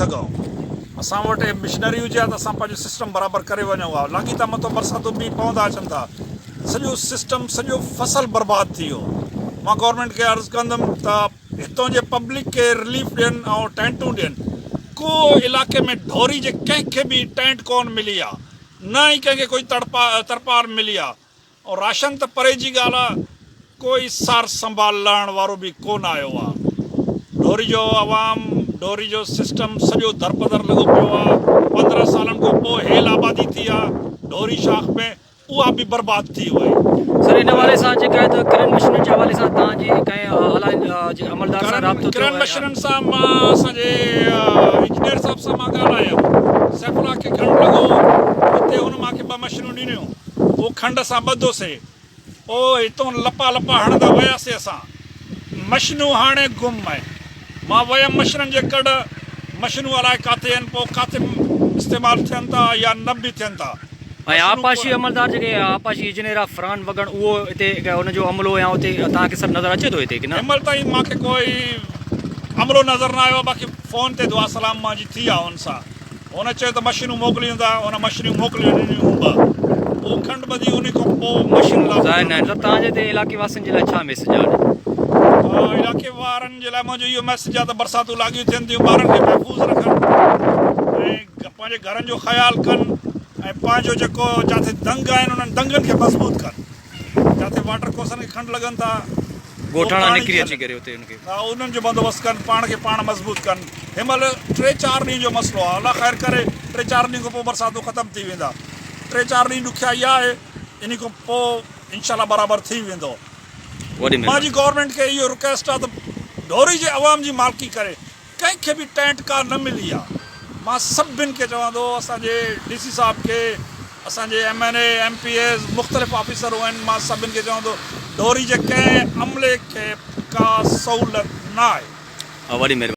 سگهون. اسان وٽ مشنري هجي ها ته اسان پنهنجو سسٽم برابر ڪري وڃون ها. لاڳيتا مٿو برساتون مينهن پوندا اچن ٿا. سڄو سسٽم سڄو فصل برباد ٿي ويو. مان گورنمينٽ کي عرض ڪندم ته هتون جي پبلڪ کي رليف ڏين ۽ ٽينٽون ڏين. ڪو علائقي ۾ ڍوري جي ڪنهن کي به ٽينٽ ڪون ملي آ. نه ئي ڪنهن کي ڪوئي ترپار ملي آ. ۽ راشن ته پري جي ڳالهه آ، ڪوئي سار سنڀال لهڻ وارو به ڪو نه آيو آ. ڍوري جو عوام، ڍوري جو سسٽم سڄو درپدر لڳو پيو آ. 15 سالن کان پوء هيل آبادي ٿي آ ڍوري شاخ ۾، اها به برباد ٿي وئي. سر ان حوالي سان جيڪا آهي ته ڪرن مشينن جي حوالي سان توهان جي ڪنهن اعليٰ جي عملدار سان رابطو ٿيو ڪرن مشينن سان مان اسان جي انجنيئر صاحب سان مان ڳالهايم، سيف الله کي کنڊ لڳو اتي هن مان کي ٻه مشينون ڏنيون. پوء کنڊ سان ٻڌوسي. پوء هتون لپا لپا هڻندا وياسي اسان. مشنون هاڻي گم آهن. مان ويم مشنن جي ڪڍ. مشنون الائي ڪاٿي آهن. پوء ڪاٿي استعمال ٿين ٿا يا نه به ٿين ٿا. ۽ آبپاشي عملدار جيڪي آبپاشي انجنيئر آ فرحان وڳڻ اهو هتي ان جو عملو يا اتي توهان کي سر نظر اچي ٿو هتي ڪي نه؟ هن مهل تائين مان کي ڪوئي عملو نظر نه آيو آ باقي فون تي دعا سلام مان جي ٿي آ ان سان. هن چيو ته مشينون موڪليون ٿا، هن مشينون موڪلي ڏنيون به. پوء کنڊ ٻڌي انهي کان پوء مشين لاء ظاهر ناهي مطلب توهان جي هتي علائقي واسين جي لاء ڇا ميسيج آهي؟ علائقي وارن جي لاء منهنجو اهو ميسيج آهي ته برساتون لاڳيون ٿين ٿيون ٻارن کي محفوظ رکن ۽ پنهنجي گهرن جو خيال ڪن ۽ پنهنجو جيڪو جاٿي دنگ آهن انهن دنگن کي مضبوط ڪن. جاتي واٽر ڪورسن کي کنڊ لڳن ٿا ڳوٺاڻا نڪري اچي ڪري اتي ان کي انهن جو بندوبست ڪن پاڻ کي پاڻ مضبوط ڪن هن مهل ٽي چار ڏينهن جو مسئلو آهي الله خير ڪري ٽي چار ڏينهن کان پوء برساتون ختم ٿي ويندا ٽي چار ڏينهن ڏکيائي آهي انهي کان پوء انشاء الله برابر ٿي ويندو منهنجي گورنمينٽ کي اهو رڪويسٽ آهي ته ڍوري جي عوام جي مالڪي ڪري ڪنهن کي به ٽينٽ ڪا نه ملي آ مان سڀن کي چوان ٿو اسان جي ڊي سي صاحب کي اسان جي M N A M P As مختلف آفيسرون آهن مان سڀن کي چوان ٿو ڍوري جي ڪنهن عملي کي ڪا سهولت نه آهي. وڏي مهرباني.